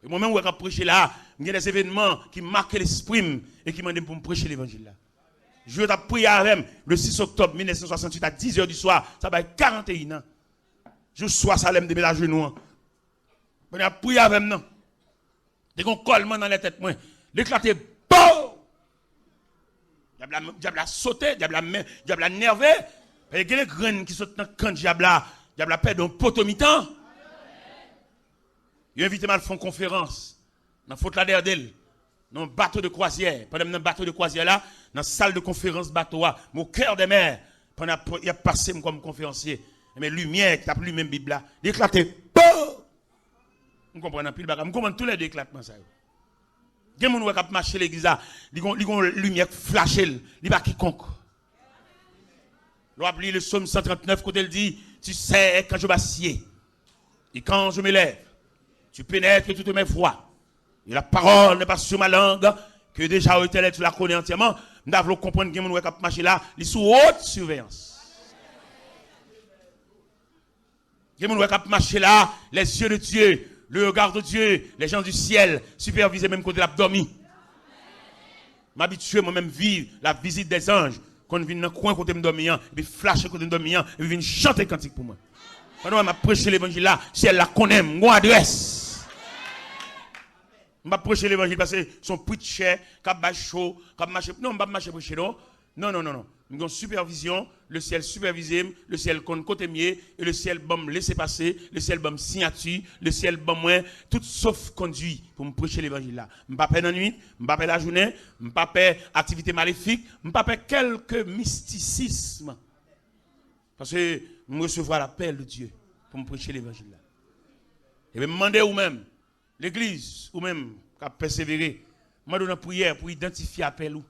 E mwen menm, ou wè k ap preche la, m gen de evènman ki make lespri m e ki mande m pou m preche levanjil la. Jou yo t ap priye avè m, le six octobre mille neuf cent soixante-huit à dix heures du soir, sa bay karant et un an. Jou swa sa, lè m te met ajenou an. Pandan y ap priye avè m nan, te gen yon kòlman nan lè tèt mwen. L eklate, pow! Dyab la, dyab la sote, dyab la, men- dyab la nève. Paske gen de grenn ki sot nan kan dyab la. Dyab la pèdi yon poto mitan. Yo envite m al fè yon konferans nan Fort Lauderdale, nan yon bato de kwazyè. Pandan m nan bato de kwazyè la, nan sal de konferans bato a, m au cœur des mers, pandan y ap pase m kòm konferansye, men limyè ki t ap limen Bib la, li eklate. Pow! M konprann anpil bagay. M konprann toulède eklatman sa yo. Gen moun wè k ap mache legliz la, li gon, li gon limyè k flache l, li pa kikonk. Lè w ap li le psaume cent trente-neuf, kote l di, tu sais quand je m'assieds et quand je me lève, tu pénètres toutes mes voies. Et la parole n'est pas sur ma langue, que déjà, ô Éternel, tu la connais entièrement. M ta vle w konprann gen moun wè k ap mache la, li sou haute surveillance. Gen moun wè k ap mache la, les yeux de Dieu, le regard de Dieu, les gens du ciel, sipèvize menm kote l ap dòmi. M abitye mwen menm viv la visite des anges, konn vin nan kwen kote m dòmi an, epi flache kote m dòmi an, epi vin chante kantik pou mwen. Pandan m ap preche levanjil la, syèl la konnen m, m gon adrès. M p ap preche levanjil paske se yon preacher k ap bay show, k ap mache. Non, m p ap mache preche non. Non, non, non, non. M gen yon sipèvizyon, le syèl sipèvize m, le syèl konn kote m ye, e le syèl ban m lesepase, le syèl ban m siyati, le syèl ban mwen tout sof kondui pou m preche levanjil la. M pa pè nan nwit, m pa pè lajounen, m pa pè aktivite malefik, m pa pè kèlke mistisism. Paske m resevwa lapèl de Dye pou m preche levanjil la. Ebyen, m mande ou menm, legliz, ou menm k ap pèsevere, mande w nan priyè pou idantifye apèl ou.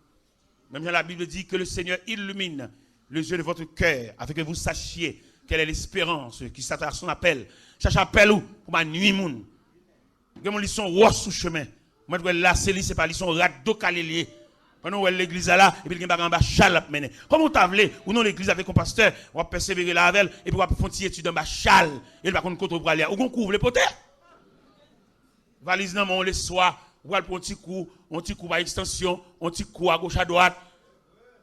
Menm jan la Bible dit que le Seigneur illumine les yeux de votre cœur, afin que vous sachiez quelle est l'espérance qui s'attend à son appel. Chache apèl ou pou pa nwi moun. Gen moun li se yon wòch sou chemen. Mwen t wè l la, se li, se pa li, se yon rad do kale li ye. Pandan w wè l legliz la la, epi l gen bagay anba chal l ap mennen. Kòman w ta vle, ou nan legliz avèk yon pastè, w ap pèsevere la avè l, epi w ap fè yon ti etid anba chal, e l pa konn kote w prale a. Ou gon kou w vle pote? Valiz nan men w leswa, ou pral pran yon ti kou, yon ti kou pa ekstansyon, yon ti kou agoch adwat.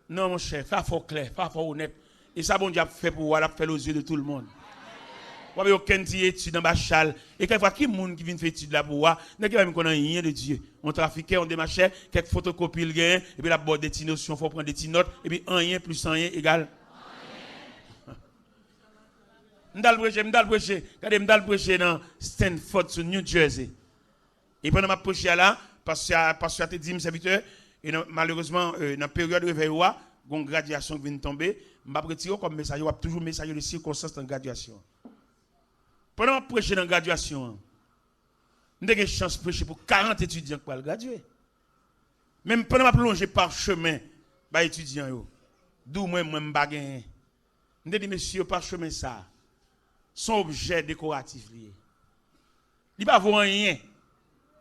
Non, monchè, fè afè w klè, fè afè w onèt. E sa Bondye ap fè pou ou a, l ap fè l aux yeux de tout le monde. W ap gen okenn ti etid anba chal. E kèlkefwa, ki moun ki vin fè etid la pou ou a? Nèg yo pa menm konn anyen de Dye. Yon trafikè, yon demachè, kèk fotokopi l genyen, epi l ap ba w de ti nosyon, fè w pran de ti nòt, epi anyen plis anyen egal. M t al preche, m t al preche, gade, m t al preche nan Stanford, sou New Jersey. E pandan m ap preche a la, pastè a, pastè a te di m, sèvitè, e nan, malerezman, e, nan peryòd revèy ou a, gon gradyasyon ki vin tonbe, m p ap retire w kòm mesaje, w ap toujou mesaje de sikonstans nan gradyasyon an. Pandan m ap preche nan gradyasyon an, m te gen chans preche pou karant etidyan k pral gradye. Men pandan m ap lonje pachemen bay etidyan yo, di w mwen, mwen m pa genyen. M te di mesye yo, pachemen sa, se yon objè dekoratif li ye. Li pa vo anyen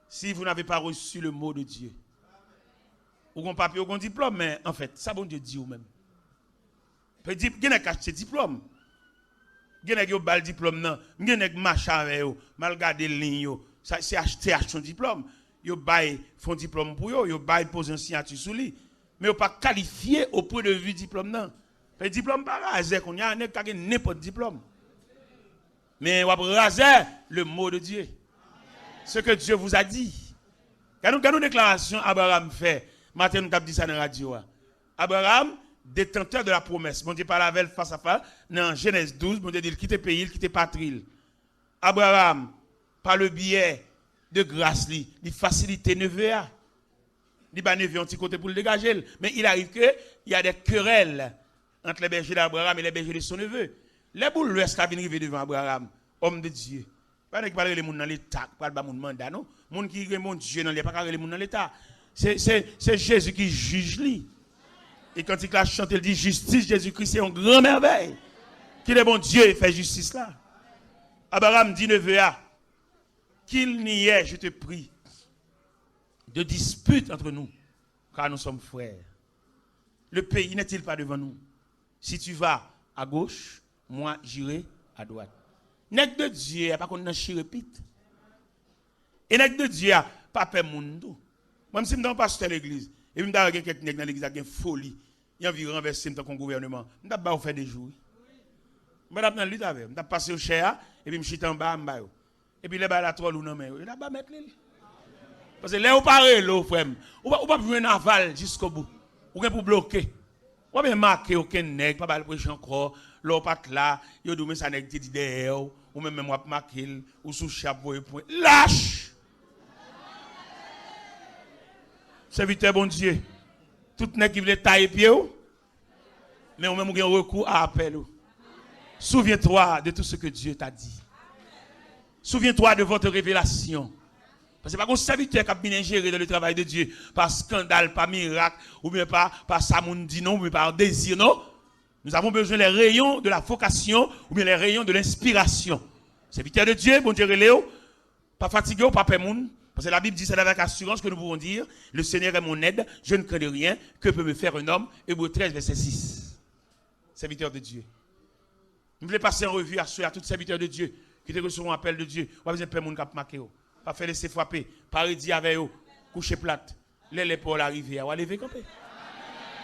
si vous n'avez pas reçu le mot de Dieu. Ou gon papye, ou gon diplòm, men anfèt, sa Bondye di ou menm? Pe di, gen nèg k achte diplòm. Gen nèg yo ba l diplòm nan. M gen nèg m mache avè yo, m al gade liy yo. Sa, se achte, achte yon diplòm. Yo bay, fè yon diplòm pou yo, yo bay, poze yon siyati sou li. Men yo pa kalifye au point de vue diplòm nan. Paske diplòm pa razè kounye a, nèg ka gen nenpòt diplòm. Men w ap razè le mot de Dieu. Ce que Dieu vous a dit. Gade yon, gade yon deklarasyon Abraham fè. Maten nou t ap di sa nan radyo a. Abraham, détenteur de la promesse. Bondye pale avè l fas a fas nan Jenèz douz. Bondye di l kite peyi l, kite patri l. Abraham, par le biais de gras li, li fasilite neve a. Li ba neve yon ti kote pou l degaje l. Men il arrive que il y a des querelles entre les bergers d'Abraham et les bergers de son neveu. Lè boulvès la vin rive devan Abraham, homme de Dieu, pa nèg ki pral rele moun nan leta, ki pral ba moun manda, non. Moun ki gen Bondye nan li, pa ka rele moun nan leta. Se, se, se Jezi ki jij li. E kantik la chante, l di, justice Jésus-Christ, c'est une grande merveille. Ki lè Bondye fè jistis la. Abraham di neve a, qu'il n'y ait, je te prie, de dispute entre nous, car nous sommes frères. Le pays n'est-il pas devant nous? Si tu vas à gauche, moi j'irai à droite. Nèg de Dye a pa konn nan chirepit. E nèg de Dye a pa pè moun tou. Mwen, si m ta yon pastè legliz, epi m ta wè gen kèk nèg nan legliz la gen foli, y anvi ranvèse m tankou yon gouvèneman, m t ap ba yo fè de jou, wi. M pa t ap nan lit avè yo. M t ap pase yo chè a, epi m chita anba a, m ba yo. Epi lè bagay la twò lou nan men yo, yo t ap ba mèt li l. Paske lè yo pa rele w, frè m, ou pa, ou p ap jwenn aval jiskobou. Ou gen pou bloke. W ap make okenn nèg, pa ba l preche ankò. Lè w pa t la, yo di w, men sa nèg te di dèyè w. Ou menm menm w ap make l, ou sou chè ap voye pwen. Lach! Sèvitè Bondye, tout nèg ki vle taye pye w, men ou menm ou gen rekou a apèl ou. Souviens-toi de tout ce que Dieu t'a dit. Souviens-toi de votre révélation. Paske pa gon sèvitè k ap vin enjere dans le travail de Dieu pa skandal, pa mirak, oubyen pa, pa sa moun di non, oubyen pa dezi non. Nous avons besoin les rayons de la vocation oubyen les rayons de l'inspiration. Sèvitè de Dye, Bondye rele w, pa fatige w, pa pè moun. Paske Labib di, c'est avec assurance que nous pouvons dire, le Seigneur est mon aide, je ne craindrai rien, que peut me faire un homme? Ebre trèz, vèsè sis. Sèvitè de Dye. M vle pase an revi aswè a tout sèvitè de Dye ki te resevwa apèl de Dye. W pa bezwen pè moun k ap make w. Pa fè lese frape. Pa redi avè yo. Kouche plat. Lè lè pa w la rive a, w a leve kanpe.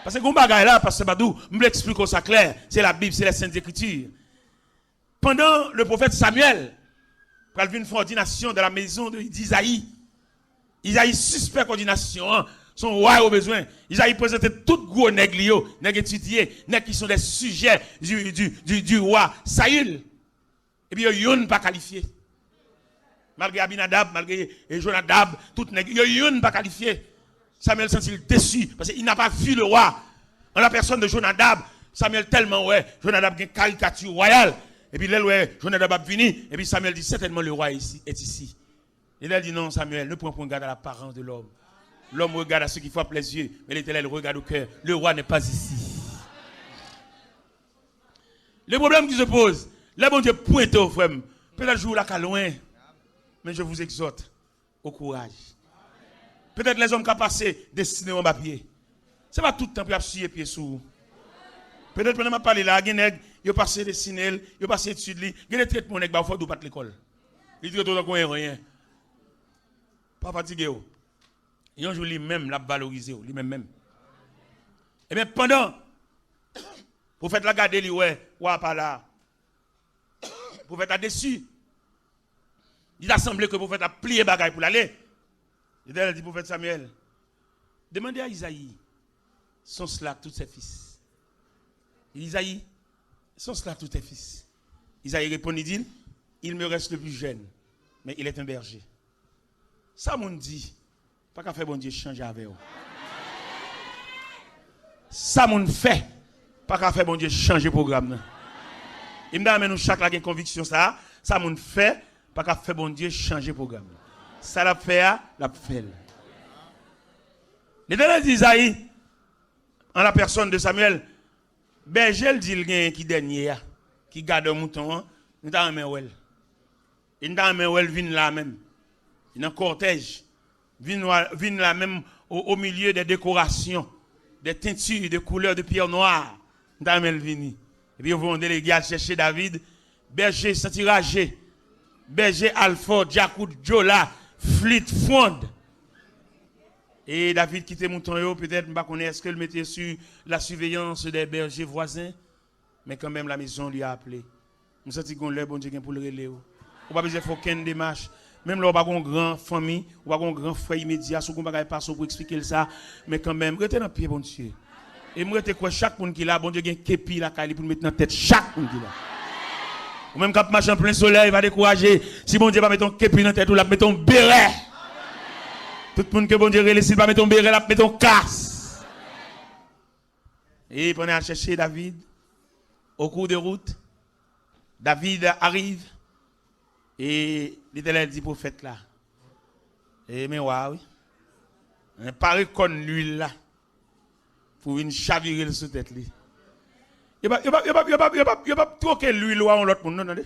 Paske gon bagay la, pastè Badou, m vle eksplike w sa klè. Se Labib, se les Saintes Écritures. Pandan le pwofèt Samyèl pral vin fè òdinasyon dans la maison de, d'Izayi, Izayi sispèk òdinasyon an, se yon wa yo bezwen. Izayi prezante tout gwo nèg li yo, nèg etidye, nèg ki sont des sujets du, du, du, du roi Saül. Epi yo youn pa kalifye. Malgre Abinadab, malgre, e, Jonadab, tout nèg, yo youn pa kalifye. Samyèl santi l desi, paske il n'a pas vu le roi. An la pèsòn de Jonadab, Samyèl tèlman wè Jonadab gen karikati wayal. Epi lè l wè Jonadab ap vini, epi Samyèl di, sètènman le roi est ici, est ici. Letènèl di, non, Samyèl, ne prends point garde à l'apparence de l'homme. L'homme regarde à ce qui frappe les yeux, mais Letènèl regarde au cœur. Le roi n'est pas ici. Le problème qui se pose, lè Bondye pwente w, frè m, petèt jou w la ka lwen, men je vous exhorte au courage. Petèt lèzòm ka pase, destine w anba pye. Se pa tout tan pou y ap siye pye sou ou. Petèt pandan m ap pale la, gen nèg, yo pase destine l, yo pase etid li, gen de tretman nèg ba w, fò w di w pa t lekòl. Li trete w tankou yon anyen. Pa fatige w. Yon jou li menm, l ap valorize w, li menm menm. Ebyen, pandan pwofèt la gade, li wè wa a pa la, pwofèt la desi. Li ta sanble ke pwofèt la ap pliye bagay pou l ale. Letènèl di pwofèt Samyèl, demandez à Isaïe, sont cela tous ses fils? Isaïe, sont cela tous tes fils? Isaïe reponn, li di l, il me reste le plus jeune, mais il est un berger. Sa moun di pa ka fè Bondye chanje avè w. Sa moun fè pa ka fè Bondye chanje pwogram nan. E m ta renmen nou chak la gen konviksyon sa a, sa moun fè pa ka fè Bondye chanje pwogram nan. Sa l ap fè a, l ap fè l. Letènèl di Izayi, an la pèsòn de Samyèl, bèje l di l genyen ki dènye a, ki gadò mouton an, nou ta renmen wè l. E n ta renmen wè l vin la menm. Nan kòtèj. Vin, vin la menm au, au milieu des décorations, des teintures de couleur de pierre noire. N ta renmen l vini. Epi yo voye yon delege al chèche David. Bèje santi raje. Bèje al fò, djakout, djola, flit, fwonn. E David kite mouton yo, petèt, m pa konnen èske l mete sur la surveillance des bergers voisins. Men kanmenm, la maison lui a appelé. M santi gon lè Bondye gen pou l rele w. Ou pa bezwen fè okenn demach. Menm lè w pa gon gran fanmi, ou pa gon gran frè imedya, si w gon bagay pase w pou eksplike l sa, men kanmenm, rete nan pye Bondye. E m rete kwè chak moun ki la, Bondye gen kepi lakay li pou l met nan tèt chak moun ki la. Ou menm k ap mache an plen solèy, pa dekouraje. Si Bondye pa mete yon kepi nan tèt ou, l ap mete yon berè. Tout moun ke Bondye rele, si l pa mete yon berè, l ap mete yon kas. E pandan y ap chèche David, au cours de route, David arrive, e Letènèl di pwofèt la, e men wa a, wi. Men pare kòn luil la pou vin chavire l sou tèt li. Yo p ap, yo p ap, yo p ap, yo p ap, yo p ap, yo p ap twoke luil wa yon lòt moun, non, tande.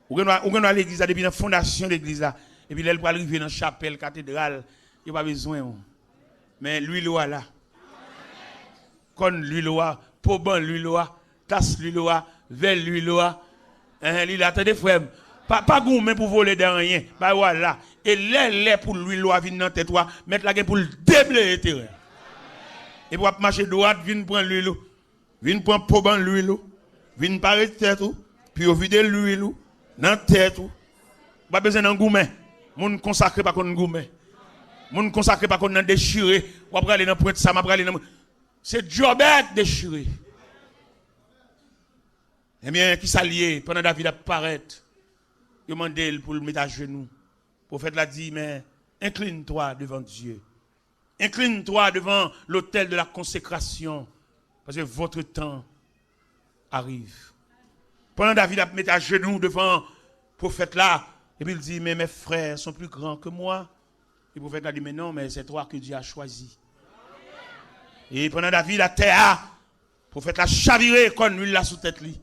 Ou gen dwa, ou gen dwa legliz la, depi nan fondasyon legliz la, epi lè l pral rive nan chapèl, katedral, yo pa bezwen w. Men luil wa la. kòn lwil ou a, poban lwil ou a, tas lwil ou a, vè lwil ou a. Enhen, li la, tande frè m. Pa, pa goumen pou vole de anyen. Bay ou a la. E lè, lè pou lwil ou a vin nan tèt ou a, mèt la gen pou l debleye teren. Epi w ap mache dwat, vin pran lwil ou. Vin pran poban lwil ou. Vin pare tèt ou. Pou yo vide lwil ou nan tèt ou. Ou pa bezwen nan goumen. Moun konsakre pa konn goumen. Moun konsakre pa konn nan dechire. W ap prale nan pwent sa, m ap prale nan. Se djòbèt dechire. Ebyen, kisa l ye? Pandan David ap parèt, yo mande l pou l met ajenou. Pwofèt la di, men, incline-toi devant Dieu. Incline-toi devant l'autel de la consécration, parce que votre temps arrive. Pandan David ap met ajenou devan pwofèt la, epi l di, men mes frères sont plus grands que moi. E pwofèt la di, men non, men c'est toi que Dieu a choisi. E pandan David atè a, pwofèt la chavire kòn lwil la sou tèt li.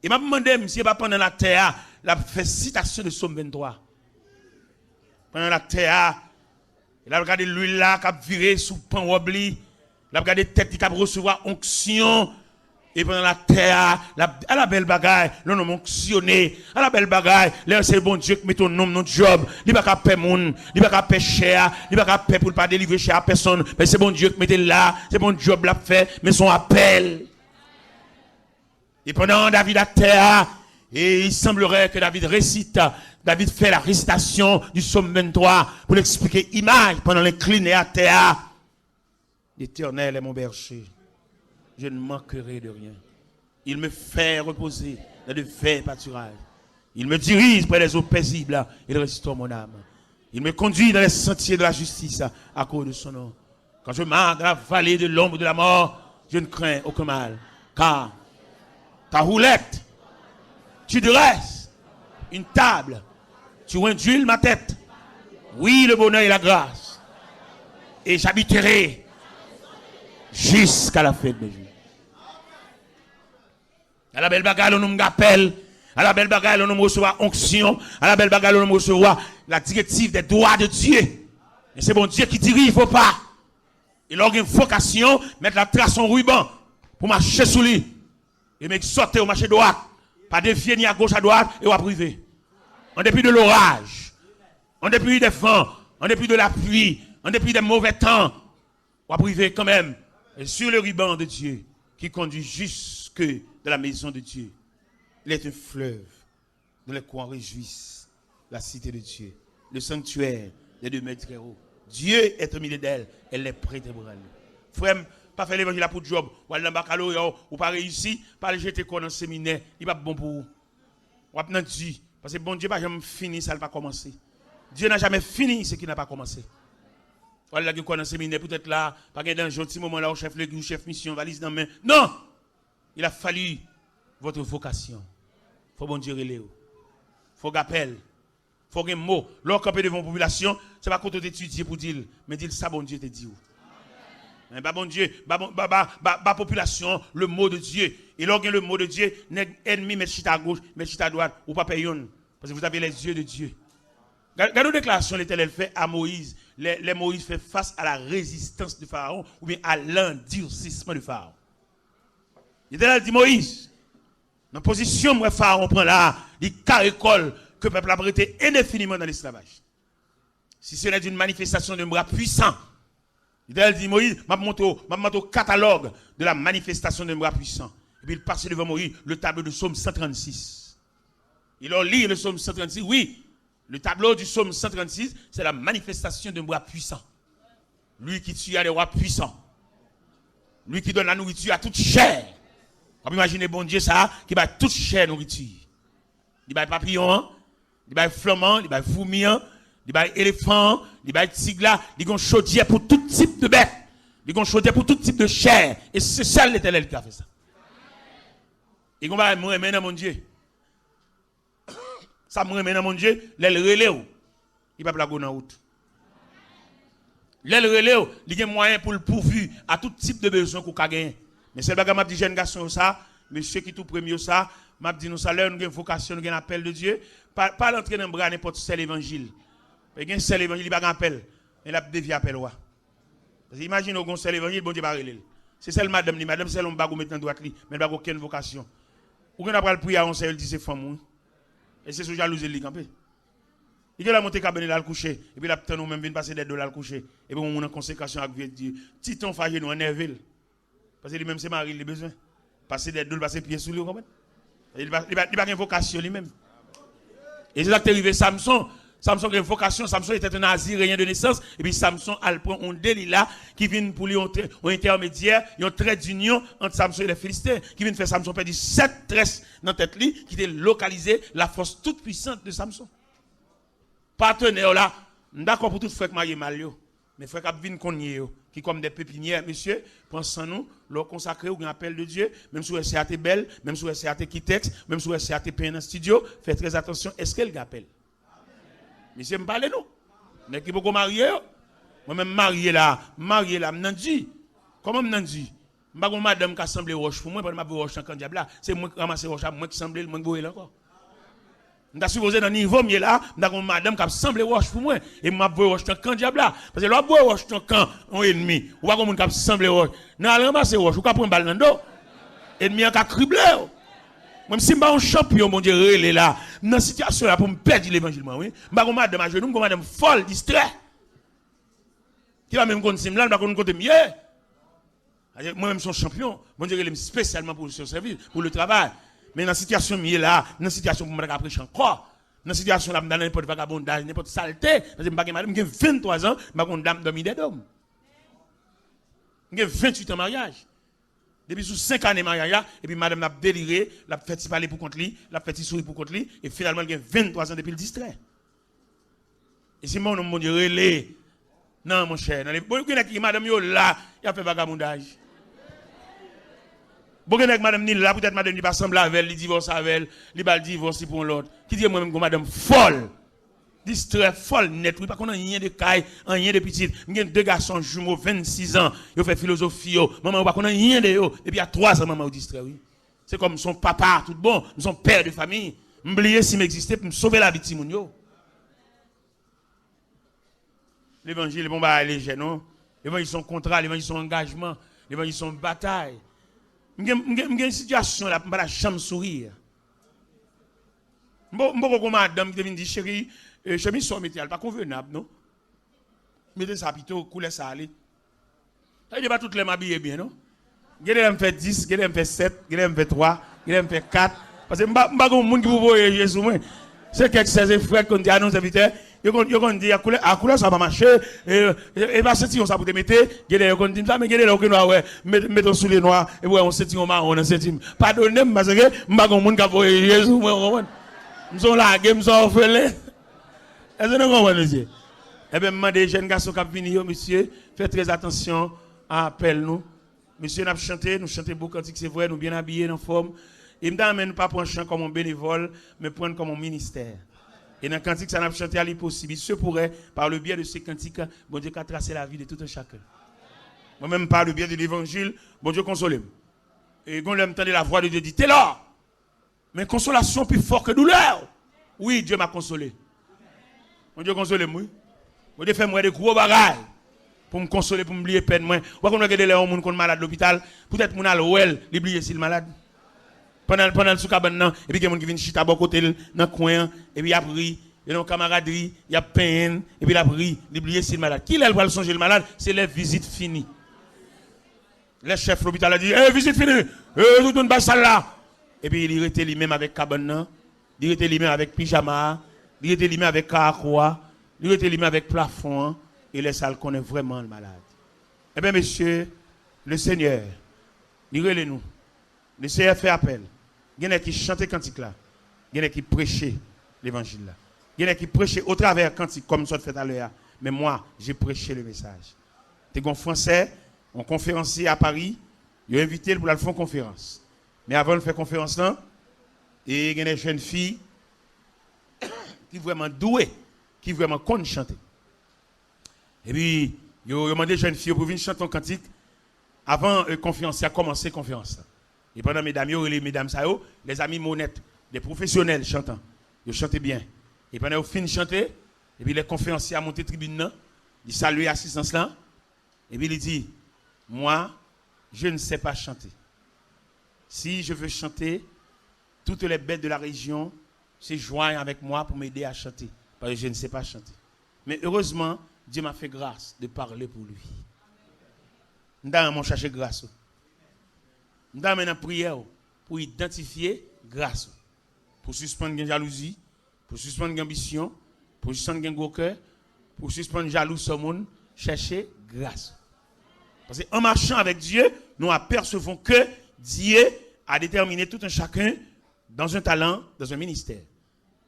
E m ap mande m si se pa pandan l atè a, l ap fè sitasyon de Sòm venntwa. Pandan l atè a, e l ap gade lwil la k ap vire sou pan wòb li, l ap gade tèt li k ap resevwa onksyon, e pandan l atè a, l ap, ala bèl bagay, lè yon nonm onksyone, ala bèl bagay, lè se Bondye k mete yon nonm nan djòb, li pa ka pè moun, li pa ka pè chè a, li pa ka pè pou l pa delivre chè a pèsonn, men se Bondye k mete l la, se bon djòb l ap fè, men se yon apèl. E pandan David atè a, et il semblerait que David récite, David fè la récitation du psaume vingt-trois pou l eksplike imaj pandan l enkline atè a. L'Éternel est mon berger, je ne manquerai de rien. Il me fait reposer dans de verts pâturages. Il me dirige près des eaux paisibles, il restaure mon âme. Il me conduit dans les sentiers de la justice à cause de son nom. Quand je marche dans la vallée de l'ombre de la mort, je ne crains aucun mal, car ta houlette, tu dresses une table, tu induis ma tête. Oui, le bonheur et la grâce. Et j'habiterai jusqu'à la fin de mes jours. Ala bèl bagay lè yon nonm gen apèl. Ala bèl bagay lè yon nonm resevwa onksyon. Ala bèl bagay lè yon nonm resevwa la directive des doigts de Dieu. E se Bondye ki dirije w pa. E lè w gen vokasyon, mèt la trase yon riban pou mache sou li. E m egzòte w mache dwat. Pa devye ni a goch a dwat e w ap rive. En dépit de l'orage, en dépit des vents, en dépit de la pluie, en dépit des mauvais temps, w ap rive kanmenm. Et sur le ruban de Dieu qui conduit jusque dans la maison de Dieu, il est un fleuve dont les courants réjouissent la cité de Dieu, le sanctuaire des demeures du Très-Haut. Dieu est au milieu d'elle, elle est prête ébranlée. Frè m, pa fè levanjil la pou djòb. W al nan bakaloreya w, ou pa reyisi, pa al jete kò w nan seminè, li p ap bon pou ou. W ap nan di, paske Bondye pa janm fini sa l pa kòmanse. Dieu n'a jamais fini ce qu'il n'a pas commencé. W al lage kò w nan seminè poutèt la, pa gen danje, yon ti moman la, ou chèf legliz, ou chèf misyon, valiz nan men. Non! Il a fallu votre vocation. Fò Bondye rele w. Fò w gen apèl. Fò w gen mo. Lè w kanpe devan yon popilasyon, se pa kote w te etidye pou di l, men di l sa Bondye te di w. Men ba Bondye, ba, bon- ba, ba, ba, ba popilasyon an le mot de Dieu. E lè w gen le mot de Dieu, nèg ènmi mèt chita agoch, mèt chita adwat, ou pa pè yonn. Paske vous avez les yeux de Dieu. Gad, gad yon deklarasyon Letènèl fè a Moyiz, lè, lè Moyiz fè fas a la rezistans de Farawon, oubyen a landirsisman de Farawon. Letènèl di Moyiz, nan pozisyon m wè Farawon pran la a, li kare kò l, ke pèp la ap rete endefiniman nan lesklavaj. Si ce n'est une manifestation d'un bras puissant, Letènèl di Moyiz, m ap montre w, m ap montre w katalòg de la manifestation d'un bras puissant. Epi l pase devan Moyiz le tablo de Sòm san trannsis. E lè w li le Sòm san trannsis, wi, le tablo du Sòm san trannsis, c'est la manifestation d'un bras puissant. Lui qui tire à des rois puissants. Lui qui donne la nourriture à toute chair. W ap imajine Bondye sa a ki bay tout chè nouriti. Li bay papiyon an, li bay flanm an, li bay foumi an, li bay elefan an, li bay tig la, li gen yon chodyè pou tout tip de bèt. Li gen yon chodyè pou tout tip de chè. E se sèl Letènèl ki ka fè sa. E gen yon bagay mwen renmen nan Bondye. Sa m renmen nan Bondye, lè l rele w, li p ap lage w nan wout. Lè l rele w, li gen mwayen pou l pouvi a tout tip de bezwen ke w ka genyen. Men sèl bagay m ap di jèn gason yo sa, mesye ki tou pre m yo sa, m ap di nou sa, lè nou gen vokasyon, nou gen lapèl de Dye, pa, pa al antre nan bra nenpòt sè levanjil. Gen sè levanjil, li pa gen apèl, men l ap devye apèl ou a. Paske imajine w gen yon sè levanjil, Bondye pa rele l. Se sèl madanm li, madanm se sèl yon bag ou met nan dwat li, men l pa gen okenn vokasyon. Ou gen dwa pral priye a yon sè, yo l di se fanm ou. E se sou jalouzi li kanpe. Li gen lè monte kabann li, l al kouche, epi l ap tann ou menm vin pase dèyè do l al kouche. Epi yon moun an konsekrasyon ak vye di, ti tonf ajenou an nève l. Paske li menm se mari l li bezwen. Pase dèyè do l, pase pye sou li, ou konprann? Li pa, li pa, li pa gen vokasyon li menm. E se sa k te rive Samson. Samson gen vokasyon, Samson était un Naziryen de naissance, epi Samson al pran yon Delila ki vin pou li yon, yon entèmedyè, yon trait d'union entre Samson et les Philistins, ki vin fè Samson pèdi sèt très nan tèt li, ki te lokalize la force toute puissante de Samson. Patnè w la, m dakò pou tout frè k marye mal yo. Men frè k ap vin kounye yo, ki kòm de pepinyè, mesye, pran san nou, lè w konsakre, ou gen apèl de Dye, menm si w wè sè a te bèl, menm si w wè sè a te Kitex, menm si w wè sè a te penyen nan estidyo, fè trè atansyon, èske l gen apèl? Mesye, m pale nou. Nèg ki poko marye yo, mwen menm m marye la, m marye la, m nan di. Kòman m nan di? M pa gon madanm ka sanble wòch pou mwen pandan m ap voye wòch nan kan dyab la. Se mwen k ranmase wòch la, mwen k sanble l, mwen k voye l ankò. M ta sipoze nan nivo m ye la, m ta gon madanm k ap sanble wòch pou mwen. E m ap voye wòch nan kan dyab la. Paske lè w ap voye wòch nan kan yon ènmi, ou pa gon moun k ap sanble wòch. Nan al ranmase wòch, ou ka pran bal nan do. Ènmi an ka krible w. Mwen, si m pa yon chanpyon, Bondye rele la, m nan sitiyasyon la pou m pèdi levanjil mwen, wi. M pa gon madanm ajenou, m gon madanm fòl, distrè. Ki pa menm konn si m la, l pa konn kote m ye. Paske mwen menm se yon chanpyon. Bondye rele m espesyalman pou se sèvis, pou le travay. Men nan sitiyasyon m ye la, nan sitiyasyon pou m pa ta ka preche ankò. Nan sitiyasyon la, m ta nan nenpòt vagabondaj, nenpòt salte. Paske m pa gen madanm, m gen venntwa zan, m pa gen yon dam dòmi dèyè do m. M gen venntuit an maryaj. Depi sou senk ane maryaj la, epi madanm nan ap delire, l ap fè ti pale pou kont li, l ap fè ti souri pou kont li, e finalman l gen venntwa zan depi l distrè. E si m pa yon nonm Bondye rele, nan monchè, nan le, bon, gen nèg ki madanm yo la, y ap fè vagabondaj. Bon, gen nèg madanm ni la, poutèt madanm li pa sanble avè l, li divòse avè l, li ba l divòs, li pran lòt. Ki di mwen menm gon madanm fòl. Distrè fòl nèt, wi, pa konn anyen de kay, anyen de pitit. M gen de gason jimo, vennsis an, yo fè filozofi yo. Manman yo pa konn anyen de yo. Depi a twa zan, manman yo distrè, wi. Se kòm m se yon papa tout bon, m se yon pè de fanmi. M bliye si m egziste pou m sove lavi timoun yo. Levanjil pa yon bagay lejè, non. Levanjil se yon kontra, levanjil se yon angajman, levanjil se yon batay. M gen, m gen, m gen sitiyasyon la, m pa ta janm souri. M po-, m poko gon madanm ki te vin di, cheri, eh, chemiz sa w mete a, li pa konvenab, non. Mete sa pito, koulè sa ale. Sa vle di pa tout lè m abiye byen, non. Gen de lè m fè dis, gen de lè m fè sèt, gen de lè m fè twa, gen de lè m fè kat. Paske m pa, m pa gen yon moun ki pou voye je sou mwen. Se kèk sè e frè ki konn di, a non, sèvitè, yo konn, yo konn di, a koulè, a koulè sa pa mache, e, e, e pa sentiwon sa pou te mete, gen de lè yo konn di m sa, men gen de lè ou gen dwa wè, m met, m met yon soulye nwa, epi w wè yon sentiwon mawon nan senti m. Padone m, paske m pa gen yon moun k ap voye je sou mwen, ou konprann? M se yon lage, m se yon òfelen. Èske nou konprann, mesye? Ebyen, m mande jèn gason k ap vini yo, mesye, fè trè atansyon a apèl nou. Mesye, n ap chante, nou chante bon kantik, se vrè, nou byen abiye, n anfòm. E m ta renmen nou pa pran chan kòm yon benevòl, men pran l kòm yon ministè. E nan kantik sa n ap chante a, li posib. Il se pourrait, par le biais de ces cantiques, Bondye ka trase lavi de tout un chacun. Mwen menm, par le biais de levanjil, Bondye konsole m. E gon lè m tande la vwa de Dye di, Telor! Men konsolasyon pi fò ke doulè. Wi, Dye m a konsole. Bondye konsole m, wi. Bondye fè m wè de gwo bagay pou m konsole, pou m bliye pèn mwen. Ou pa konn wè gen de lè yon moun konn malad lopital, poutèt moun al wè l, li bliye si l malad. Pandan, pandan l sou kabann nan, epi gen moun ki vin chita bò kote l nan kwen an, epi y ap ri, yo nan yon kamaradri, y ap penyen l, epi l ap ri, li bliye si l malad. Kilè l pral sonje l malad? Se lè vizit fini. Lè chèf lopital la di, "Eh, vizit fini! Eh, tout moun bay sal la!" Epi li rete li menm avèk kabann nan, li rete li menm avèk pijama a, li rete li menm avèk karakou a, li rete li menm avèk plafon an, e lè sa a l konnen vrèman l malad. Ebyen, mesye, le Senyè, li rele nou. Le Senyè fè apèl. Gen nèg ki chante kantik la. Gen nèg ki preche levanjil la. Gen nèg ki preche otravè kantik, kòm m sot fè talè a. Men mwa, je preche le mesaj. Te gen yon Fransè, yon konferansye a Pari, yo envite l pou l al fè yon konferans. Men avan l fè konferans lan, e gen de jèn fi ki vrèman dwe, ki vrèman konn chante. Epi, yo, yo mande jèn fi yo pou vin chante yon kantik avan, e, konferans la kòmanse konferans la. E pandan medam yo rele medam sa yo, les amis monèt, de pwofesyonèl chantan. Yo chante byen. E pandan yo fin chante, epi lè konferansye a monte tribin nan, li salye asistans lan, epi li di, "Moi, Je ne sais pas chanter. Si je veux chanter, toutes les bêtes de la région se joignent avec moi pour m'aider à chanter. Parce que je ne sais pas chanter. Mais heureusement, Dieu m'a fait grâce de parler pour lui. M ta renmen w chache gras ou. M ta renmen nan priyè w pou idantifye gras ou. Pou sispann gen jalouzi, pou sispann gen anbisyon, pou sispann gen gwo kè, pou sispann jalou sou moun, chèche gras. Paske an machan avèk Dye, nou apercevons que Dieu a déterminé tout un chacun dans un talent, dans un ministère.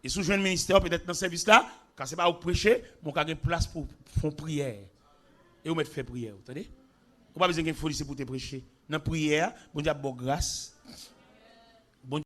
E si w jwenn ministè, petèt nan sèvis la, ka se pa ou k preche, men w ka gen plas pou fè yon priyè. E ou mèt fè priyè, ou tande? Ou pa bezwen gen foli se pou te preche. Nan priyè a, Bondye ap ba w gras.